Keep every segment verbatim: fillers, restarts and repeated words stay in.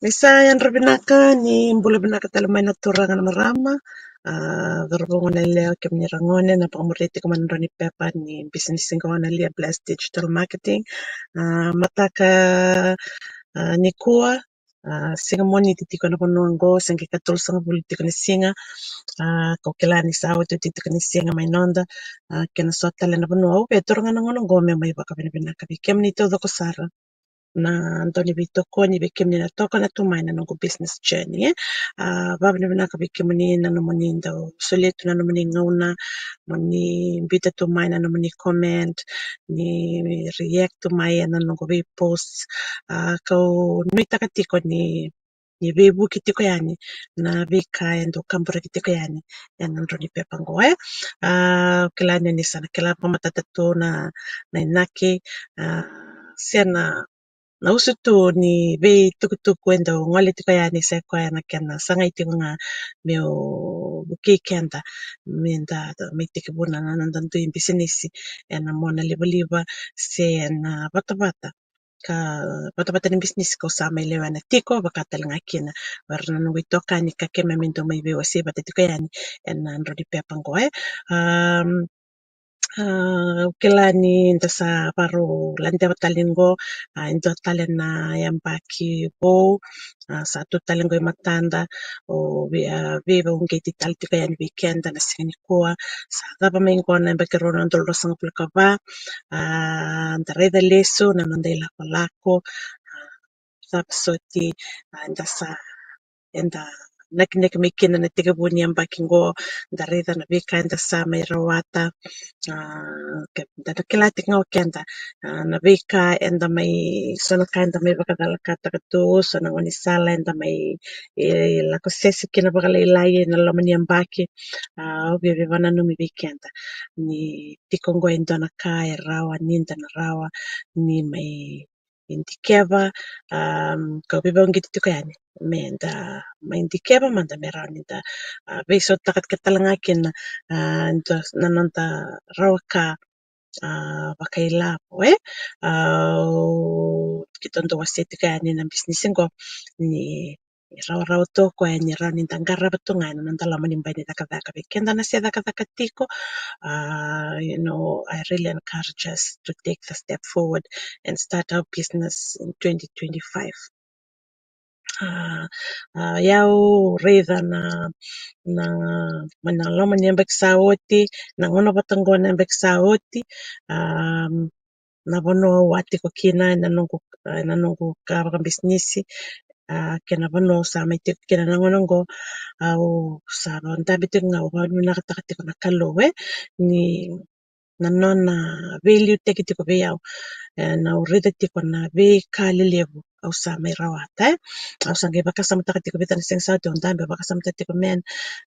Ni sa yadra vinaka, ni bula vinaka tale mai na turaga na marama. A, cauravou, goneyalewa, kemuni ra gone na vakamuria tiko mai na drau ni pepa ni bisinisi qo na Lia Blast Digital Marketing. A, mataka, a, nikua, a, siga Moniti tiko na vanua qo, se qai ikatolusagavulu tiko ni siga. A, kau kila ni sa otioti tiko ni siga mai noda. A, kena so tale na vanua, au via taura ga na gauna qo meu mai vakavinavinaka vei kemuni taucoko sara na dau ni veitokoni, vei kemuni na tokona tu mai na noqu business journey, e. A, vakavinavinaka vei kemuni na nomuni dau solia tu na nomuni gauna, moni biuta tu mai na nomuni comment, ni react tu mai ena noqu veipost. A, kau nuitaka tiko ni, ni veivuke tiko yani na veika e dau kaburaki tiko yani ena drau ni pepa qo, e. A, kila ni, ni sa na kila vakamatata tu na, na inaki, a, se na, na usutu ni veitukutuku e dau gole tiko yani, se koya na kena sagai tiko ga meu vukei keda meda mai tekivuna na noda dui bisinisi ena mona livaliva se ena vatavata, ka vatavata ni bisinisi kau sa mai lewena tiko, vaka tale ga kina o ira na noqu itokani ka keimami dau mai veiwasei vata tiko yani ena drau ni pepa qo, e. Am, a, au kila ni da sa varau ladeva tale qo, a, e dua tale na yabaki vou, a, sa tu tale qo i matada, o vei, a, veivakauqeti tale tiko yani vei keda na siga nikua. Sa cava mai qo na yabaki rua na udolu ruasagavulu ka va, a, da raica lesu na noda ilakolako, a, cava soti, a, eda sa, eda nakinaki mai kina na tekivu ni yabaki qo, da raica na veika eda sa mai rawata, a, ke, da na kila tiko ga o keda, a, na veika eda mai, so na ka eda mai vakacalakataka tu, so na gaunisala eda mai, e, lako sese kina vakalailai ena loma ni yabaki. A, au via veivakananumi vei keda ni tiko qo e dua na ka e rawa ni da na rawa ni mai dikeva, am, kau veivakauqeti tiko yani meda mai dikeva mada me rawa ni da, a, veisautaka tale ga kina, a, dua na noda rawa ka, a, vakailavo, e. A, au, keitou dau wasea tiko yani na bisinisi qo ni rawarawa toka e ni rawa ni da qarava tu ga ena noda loma ni bai ni cakacaka. Vei keda na se cakacaka tiko, a, you know, I really encourage us to take the step forward and start our business in twenty twenty-five. A, a, au raica na, na, mai na loma ni yabaki sa oti, na gauna vata qo na yabaki sa oti, a, na vanua au a tiko kina ena noqu, ena noqu ka vakabisinisi, a, kei na vanua au sa mai tiko kina na gauna qo, au sa vakadabe tiko ga, au vakavinavinakataka tiko na Kalou, e, ni na nona veiliutaki tiko vei au, e, na au raica tiko na veika lelevu au sa mai rawata, e. Au sa qai vakasamataka tiko, vica na siga sa oti au dabe, au vakasamataka tiko, man,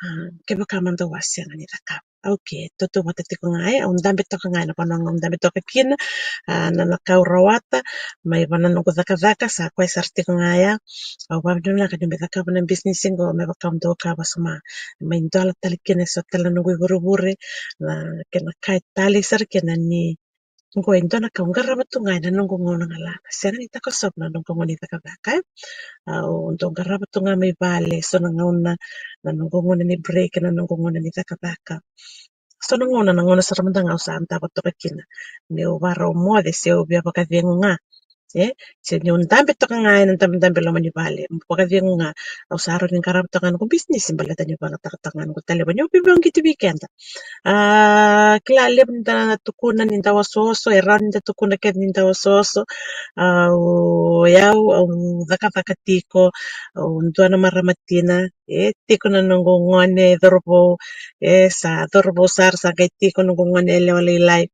a, kevaka mada au a sega ni cakava. Okay, tautauvata tiko ga, e, au dabe toka ga ena vanua ga au dabe toka kina, a, na, na ka au rawata mai vua na noqu cakacaka, sa koya sara tiko ga ya. Au vakavinavinaka niu mai cakava na bisinisi qo, me vaka au dau kaya wasoma, mai dola tale kina eso tale na noqu ivurevure, na kena ka e talei sara kina ni qo e dua na ka au qarava tu ga ena noqu gauna galala. Sega ni takosova na noqu gauna ni cakacaka, e. Au dau qarava tu ga mai vale eso na gauna, na noqu gauna ni break, na noqu gauna ni cakacaka. So na gauna, na gauna sara mada ga au sa davo toka kina meu varau moce se au via vakacegu ga, e, se niu dabe toka ga ena dabedabe loma ni vale, vakacegu ga, au sa rawa ni qarava toka ga noqu bisinisi baleta niu vakayagataka toka ga noqu taleva, niu veivakauqeti vei keda. A, kila levu ni da na tukuna ni da osooso, e rawa ni da tukuna kece ni da osooso. A, o yau au cakacaka tiko, au dua na marama tina, e tiko na noqu gone cauravou, e sa cauravou sara, sa qai tiko noqu gone yalewa lailai.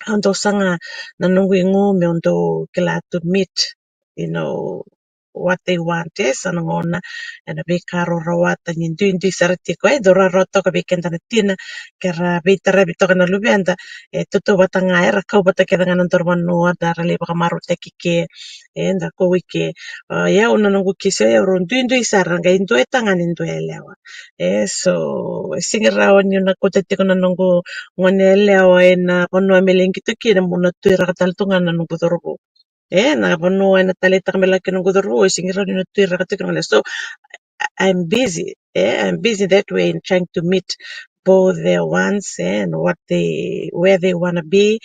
Au dau saga na noqu igu meu dau kila to meet, you know, what they want, e, sa na gauna ena veika rau rawata ni duidui sara tiko, e, dau rawarawa toka vei keda na tina, ke ra veitaravi toka na luveda, e, tautauvata ga, era kau vata kece ga na daru vanua, da ra lai vakamarautaki ke, e, da kau i ke. A, o yau na noqu kisi, o yau rau duidui sara, qai dua e tagane, dua e yalewa. E, so, e sega ni rawa niu na kauta tiko na noqu gone yalewa ena vanua me lai qito kina, meu na tuiraka tale tu ga na noqu cauravou. E na vanua ena taleitaka me laki noqu cauravou, e sega ni rawa ni na tuiraka tiko na gone. So I- I'm busy, e, I'm busy that way in trying to meet both their wants and what they, where they want to be.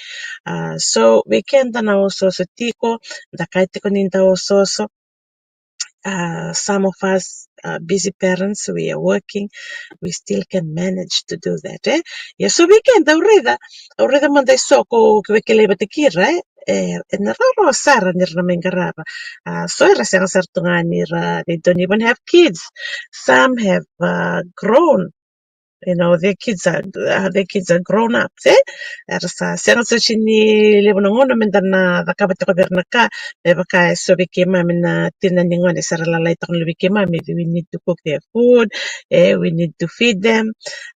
Uh, so vei keda na osooso tiko, da kaya tiko ni da osooso. Uh, some of us uh, busy parents, we are working, we still can manage to do that, e. Ia so vei keda, au raica, au raica mada e so ko ke vei kele vata kei ira, e, e na rawarawa sara ni ra na mai qarava. Uh, so era sega sara tu ga ni ra, they don't even have kids. Some have uh, grown, you know, their kids are uh, their kids are grown up, e. Era sa sega soti ni levu na gauna me da na cakava tiko vei ira na ka me vaka e so vei keimami na tina ni gone, sa ra lalai tiko na luvei keimami, we need to cook their food, e, we need to feed them.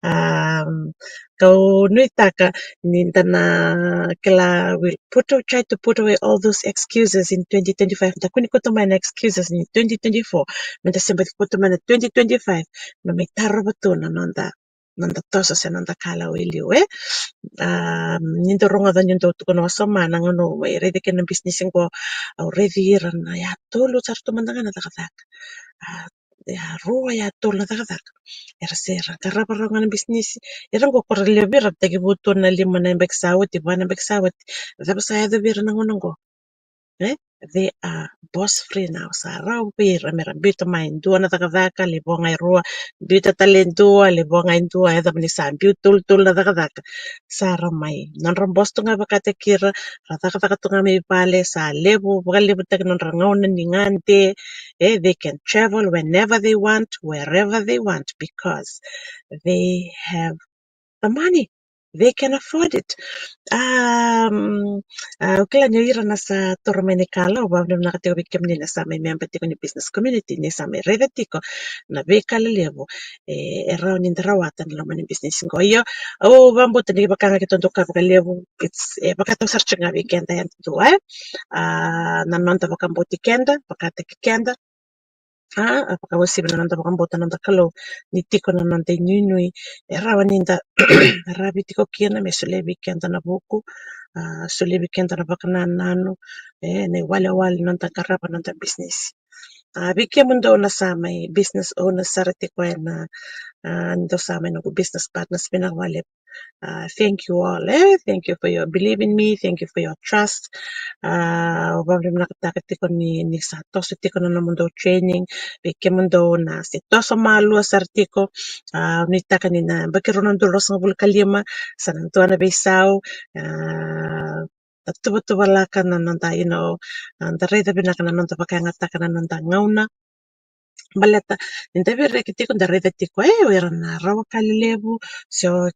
Um, kau nuitaka ni da na kila, we put, try to put away all those excuses in twenty twenty-five. Da kua ni kauta mai na excuses ni twenty twenty-four me da se bau kauta mai na twenty twenty-five, me mai tarova tu na noda, noda toso se noda kalawa e liu, e. Um, ni dau rogoca ni dau tukuna wasoma na gauna au mai raici kina na bisinisi qo, au raici ira na yatolu sara tu mada ga na cakacaka. A, yarua, yatolu na cakacaka. Era se ra qarava rawa ga na bisinisi. Ira qo ko ra levu vei ira tekivu tu na lima na yabaki sa oti, va na yabaki sa oti. Cava sa yaco vei ira na gauna qo? E? They are boss free now. Sa rawa vei ira me ra biuta mai dua na cakacaka, lai vo ga e rua, biuta tale e dua, lai vo ga e dua, e cava ni sa biu tolutolu na cakacaka. Sa ra mai, nodra boss tu ga vakataki ira, ra cakacaka tu ga mai vale, sa levu, vakalevutaki nodra gauna ni gade, e, they can travel whenever they want, wherever they want, because they have the money. They can afford it. Um, uh, au kila ni o ira na sa toro mai ni kala, au vakavinavinaka tiko vei kemuni na sa mai memba tiko ni business community, ni sa mai raica tiko na veika lelevu e, e rawa ni da rawata na loma ni bisinisi qo. Io, au vakabauta ni vaka ga keitou dau kaya vakalevu, it's, e vakatau sara tiko ga vei keda yadua, e. A, na noda vakabauti keda, vakataki keda. A, a vakauasivi na noda vakabauta na noda Kalou, ni tiko na noda inuinui e rawa ni da ravi tiko kina me solia vei keda na vuku, a, solia vei keda na vakanananu, e, na iwalewale ni noda qarava na noda bisinisi. A, vei kemudou na sa mai business owners sara tiko ena, a, dou sa mai noqu business partners, vinaka vakalevu. A, thank you all, e. Thank you for your believe in me, thank you for your trust. A, au vakavinavinakataka tiko ni, ni sa toso tiko na nomudou training. Vei kemudou na se toso malua sara tiko, a, nuitaka ni na yabaki rua na udolu ruasagavulu ka lima sa na dua na veisau. A, na tuvatuvalaka na noda, you know, a, da raica vinaka na noda vakayagataka na noda gauna. Baleta ni da via reki tiko, da raica tiko, e, o ira na rawa ka lelevu, so,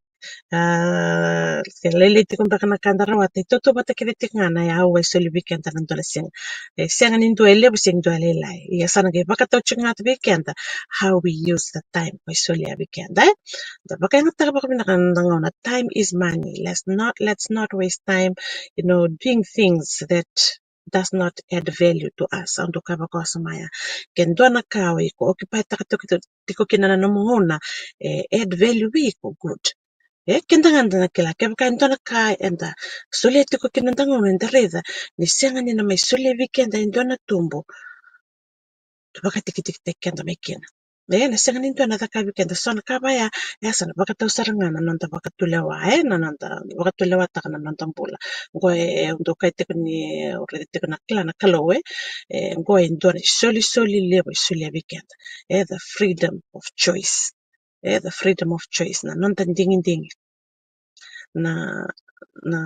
a, se lailai tiko beka na ka da rawata, e tautauvata kece tiko ga na yau e soli vei keda na dua na siga. E sega ni dua e levu, sega ni dua e lailai. Ia sa na qai vakatau tiko ga vei keda how we use the time ko e solia vei keda, e. Da vakayagataka vakavinaka na noda gauna. Time is money. Let's not, let's not waste time, you know, doing things that does not add value to us. Au dau kaya vakawasoma ya, ke dua na ka o iko occupy-taka tiko, tiko kina na nomu gauna e add value vei iko, good. E, keda ga da na kila, kevaka e dua na ka eda solia tiko kina noda gauna, eda raica ni sega ni na mai solia vei keda e dua na tubu, da vakatikitikitaki keda mai kina. E, na sega ni dua na caka vei keda. So na ka vaya, e, sa na vakatau sara ga na noda vakatulewa, e, na noda vakatulewataka na noda bula. Qo e, e, au dau kaya tiko ni, au raica tiko na kila na Kalou, e, e, qo e dua na isolisoli levu e solia vei keda. E, the freedom of choice. E, the freedom of choice, na noda digidigi. Na, na,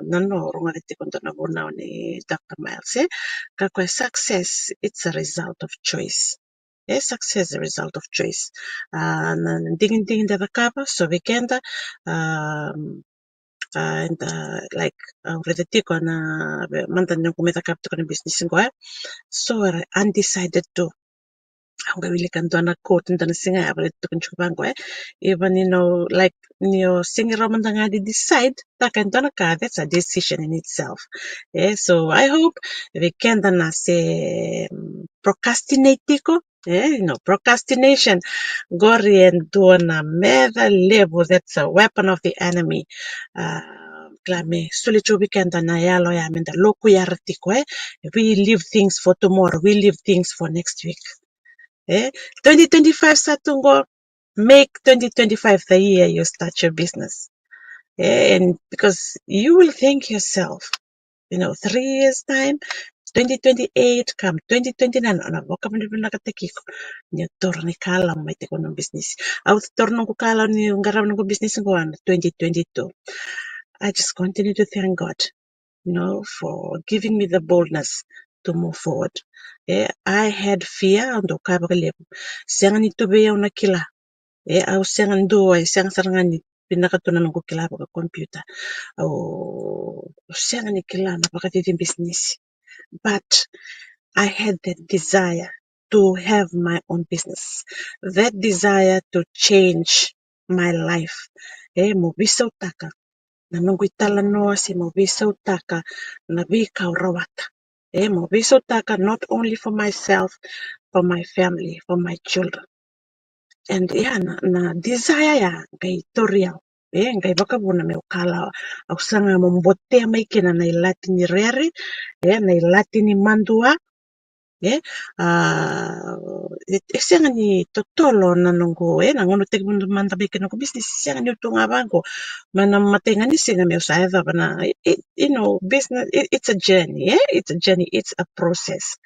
na no rogoca tiko dua na vunau nei Doctor Myers, e, ka koya, success, it's a result of choice. E, success is a result of choice. A, na digidigi da cakava, so vei keda, a, a, eda, like, au raica tiko na, mada ni noqu mai cakava tiko na business qo, e. So era undecided tu. Au qai wilika dua na quote, dua na siga ya, au raica tiko ni tiko vaqo, e. Even, you know, like, ni o sega rawa mada ga ni decide taka e dua na ka, that's a decision in itself. E, so I hope vei keda na se, mm, procrastinate tiko, e, you know, procrastination qori e dua na meca levu, that's a weapon of the enemy. A, Kila me soli tiko vei keda na yalo ya me da lokuyara tiko, e. We leave things for tomorrow, we leave things for next week. E, twenty twenty-five sa tu qo, make twenty twenty-five the year you start your business. E, and because you will thank yourself, you know, three years time, twenty twenty-eight, come twenty twenty-nine, o na vakavinavinakataki iko ni o toro ni kalawa mai tiko na business. Au toro noqu kalawa ni qarava noqu business qo ena twenty twenty-two. I just continue to thank God, you know, for giving me the boldness to move forward. E, I had fear, au dau kaya vakalevu, sega ni tu vei au na kila. E, au sega ni dua, e sega sara ga ni vinaka tu na noqu kila vakakompiuta. Au sega ni kila na vakacici bisinisi. But I had that desire to have my own business, that desire to change my life. E, mo veisautaka na noqu italanoa se mo veisautaka na veika au rawata. E, mo veisautaka not only for myself, for my family, for my children. And ya na, na desire ya qai tauri au. E, qai vakavuna meu kalawa. Au saga mo botea mai kina na ilati ni rere, e, na ilati ni madua. E, a, e, e sega ni totolo na noqu, e, na gauna tekivu mada mai kina noqu business, sega ni tu ga vaqo. Mai na imatai ga ni siga meu sa yacova na, e, e, you know, business, it, it's a journey, e? It's a journey, it's a process.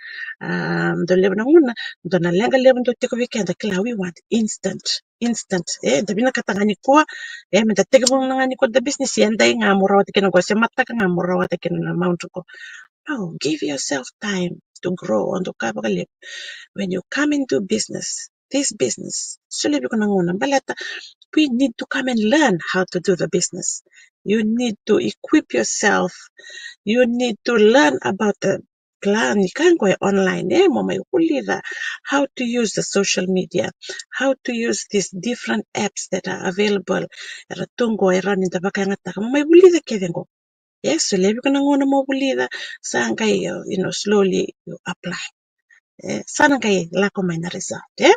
A, dau levu na gauna, dua na leqa levu dau tiko vei keda, kila, we want instant, instant. E, da vinakata ga nikua, e, me da tekivuna ga nikua da business, e, dai ga mo rawata kina qo, se mataka ga mo rawata kina na amount qo. No, give yourself time to grow. Au dau kaya vakalevu, when you come into business, this business, solia vei iko na gauna, baleta we need to come and learn how to do the business. You need to equip yourself. You need to learn about the, kila ni ka qo e online, e, mo mai vulica how to use the social media, how to use these different apps that are available. Era tu qo, e rawa ni da vakayagataka, mo mai vulica kece qo. E, solia vei iko na gauna mo vulica, sa qai, uh, you know, slowly you apply. E, sa na qai lako mai na result, e?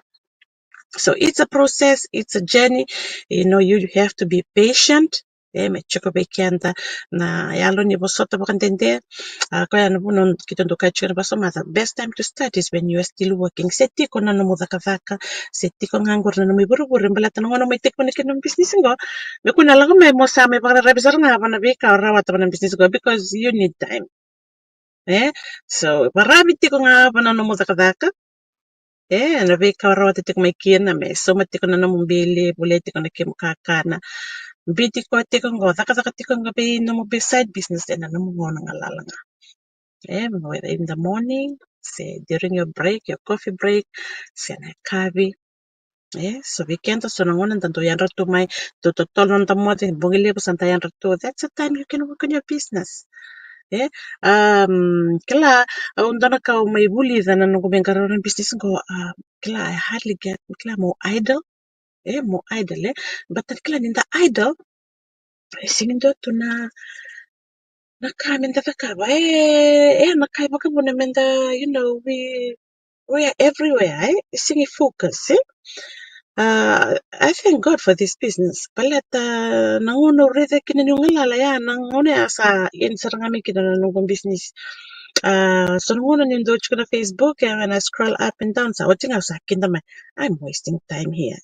So it's a process, it's a journey. You know, you have to be patient. E, me tiko vei keda na yalo ni vosota vakadede. A, koya na vuna keitou dau kaya tiko na vakasamataka, the best time to start is when you are still working. Se tiko na nomu cakacaka, se tiko ga qori na nomu ivurevure, baleta na gauna mai tekivuna kina nomu business qo, me kua ni lako mai mo sa mai vakararavi sara ga va na veika o rawata va na business qo, because you need time. E, so varavi tiko ga va na nomu cakacaka. E, na veika o rawata tiko mai kina, me sauma tiko na nomu bili, volia tiko na kemu kakana. Biuti koya tiko qo, cakacaka tiko qo vei nomu be side business ena nomu gauna galala ga. E, whether in the morning, se during your break, your coffee break, se na yakavi. E, so vei keda so na gauna da dau yadra tu mai, dau totolo na noda moce, bogi levu sa da yadra tu. That's the time you can work on your business. E, um, kila, au dua na ka au mai vulica na noqu mai qarava na business qo, a, kila, I hardly get, kila, mo idle. E, mo idle, e. But kila ni da idle, e sega ni dua tu na, na ka me da cakava. E, e, na ka e vakavuna me da, you know, we, we are everywhere, e. E sega ni focus, e. A, I thank God for this business. Baleta na gauna au raica kina niu galala, ya na gauna ya sa in sara ga mai kina na noqu business. A, so na gauna niu dau tiko na Facebook, e, when I scroll up and down, sa oti ga au sa kida mai, I'm wasting time here.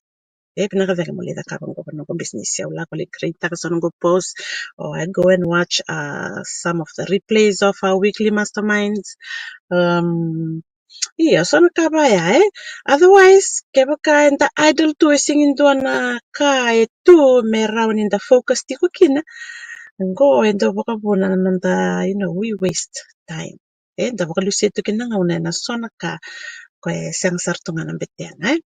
E vinaka cake mo lai cakava qo na noqu business, au lako lai create-taka so na noqu post, or I go and watch, uh, some of the replays of our weekly masterminds. Um, io, so na ka vaya, e. Otherwise, kevaka eda idle tu, e sega ni dua na ka e tu me rawa ni da focus tiko kina, qo e dau vakavuna na noda, you know, we waste time. E, da vakalusia tu kina na gauna ena so na ka ko e sega sara tu ga na betena, e.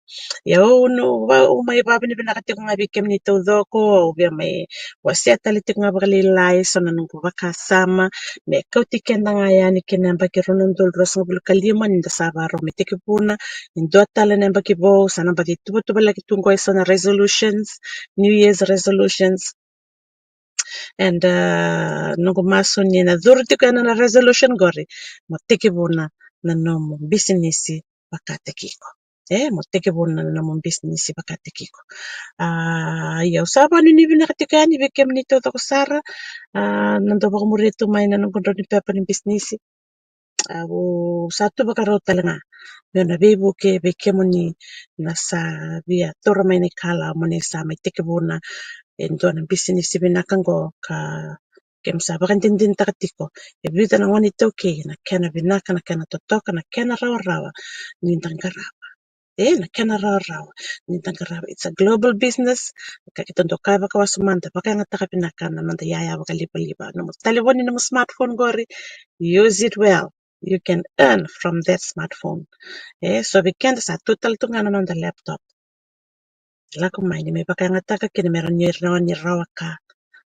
Ia au na, au mai vakavinavinaka tiko ga vei kemuni taucoko, au via mai wasea tale tiko ga vakalailai so na noqu vakasama me kauti keda ga yani ki na yabaki rua na udolu ruasagavulu ka lima, ni da sa vakarau me tekivuna e dua tale na yabaki vou, sa na baci tuvatuvalaki tu qo e so na resolutions, New Year's resolutions. And, uh, noqu masu ni na curu tiko yani na resolution qori, mo tekivuna na nomu bisinisi vakataki iko. E, mo tekivuna na nomu bisinisi vakataki iko. A, ia, au sa vakanuinui vinaka tiko yani vei kemuni taucoko sara, a, na dau vakamuria tu mai na noqu drau ni pepa ni bisinisi. Au sa tu vakarau tale ga meu na veivuke vei kemuni na sa via taura mai na ikalawa mo ni sa mai tekivuna e dua na bisinisi vinaka oqo, ka keimami sa vakadinadinataka tiko e vica na gone iTaukei na kena vinaka, na kena totoka, na kena rawarawa ni da qarava. E, na kena rawarawa ni da qarava. It's a global business. Ka keitou dau kaya vakawasoma, da vakayagataka vinaka na noda iyaya vakalivaliva. Nomu talevoni, nomu smartphone qori, use it well. You can earn from that smartphone. E, so vei keda sa tu tale tu ga na noda laptop. Lako mai ni mai vakayagataka kina me rawa ni, rawa ni rawa ka.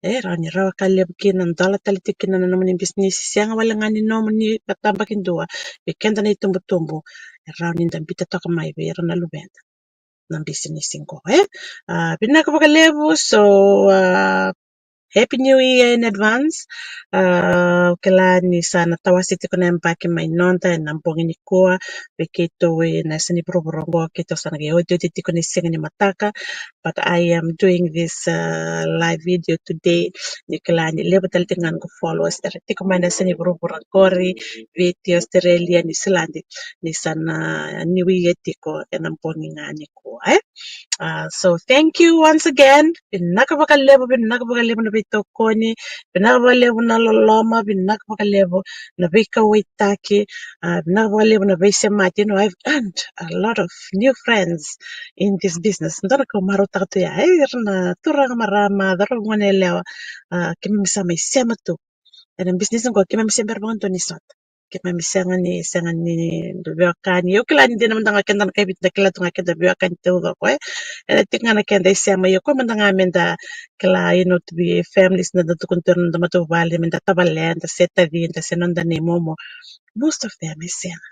E, rawa ni rawa ka levu kina, dola tale tiko kina na nomuni bisinisi, sega wale ga ni nomuni vakatabakidua. Vei keda na itubutubu, e rawa ni da biuta toka mai vei ira na luveda na bisinisi qo, e. A, vinaka vakalevu. So, a, Happy New Year in advance. A, au kila ni sa na tawase tiko na yabaki mai noda ena bogi nikua. Vei keitou ena yasa ni vuravura oqo, keitou sa na qai otioti tiko ni siga ni mataka. But I am doing this, uh, live video today. Ni kila ni levu tale tiko ga noqu followers era tiko mai na yasa ni vuravura qori, Viti, Australia, New Zealand, ni sa na New Year tiko ena bogi ga nikua, e. A, so thank you once again. Vinaka vakalevu, vinaka vakalevu na veitokoni, vinaka vakalevu na loloma, vinaka vakalevu na veikauwaitaki, a, vinaka vakalevu na veisemati. You know, I've earned a lot of new friends in this business. Dua na ka au marautaka tu ya, e, ira na turaga, marama, cauravou, goneyalewa, a, keimami sa mai sema tu ena bisinisi qo, keimami se bera vakadua ni sota. Keimami sega ni, sega ni dau veiwekani. Au kila ni dina mada ga keda na kai Viti da kila tu ga keda veiwekani taucoko, e. Ena tiko ga na keda isema, ia o koya mada ga meda kila, you know, to be families, na da tukuna tu na noda matavuvale, meda tavale, da se taci, da se noda nei momo. Most of them e sega.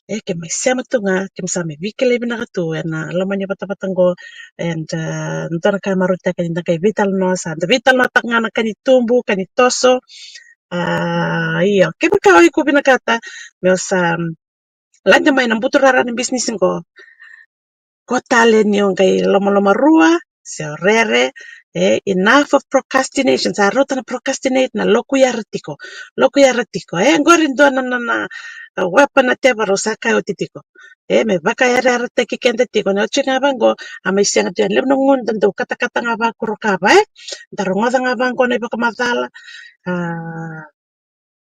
E, keimami sema tu ga, keimami sa mai veikilai vinaka tu ena loma ni vatavata qo. And, uh, dua na ka e marautaka ni da qai veitalanoa, sa da veitalanoataka ga na ka ni tubu, ka ni toso. A, io, kevaka o iko vinakata meu sa, um, lade mai na buturara ni bisinisi qo, ko tale ni o qai lomalomarua se o rere, e, enough of procrastination. Sa rauta na procrastinate, na lokuyara tiko, lokuyara tiko. E, qori dua na, na, na, a, weapon na tevoro sa kaya oti tiko. E, me vakayarayarataki keda tiko. Na oti ga vaqo, a mai sega tu yani, levu na gauna da dau katakata ga vakurokava, e. Da rogoca ga vaqo na ivakamacala. A,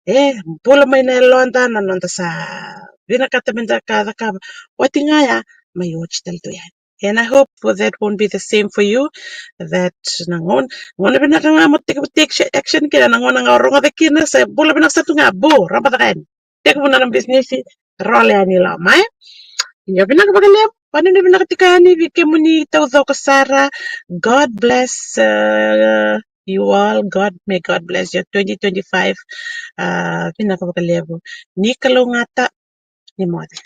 e, bula mai na yaloda, na noda sa vinakata meda ka cakava. Oti ga ya, mai oti tale tu yani. And I hope that won't be the same for you. That na gauna, gauna vinaka ga mo take, take action kina, na gauna ga o rogoca kina, sa bula vinaka sa tu ga, bu, raba caka yani. Tekivuna na bisinisi, role yani i loma, e. Io, vinaka vakalevu, vakanuinui vinaka tiko yani vei kemuni taucoko sara. God bless, uh, you all. God, may God bless your twenty twenty-five. Uh, vinaka vakalevu. Ni kalougata, ni moce.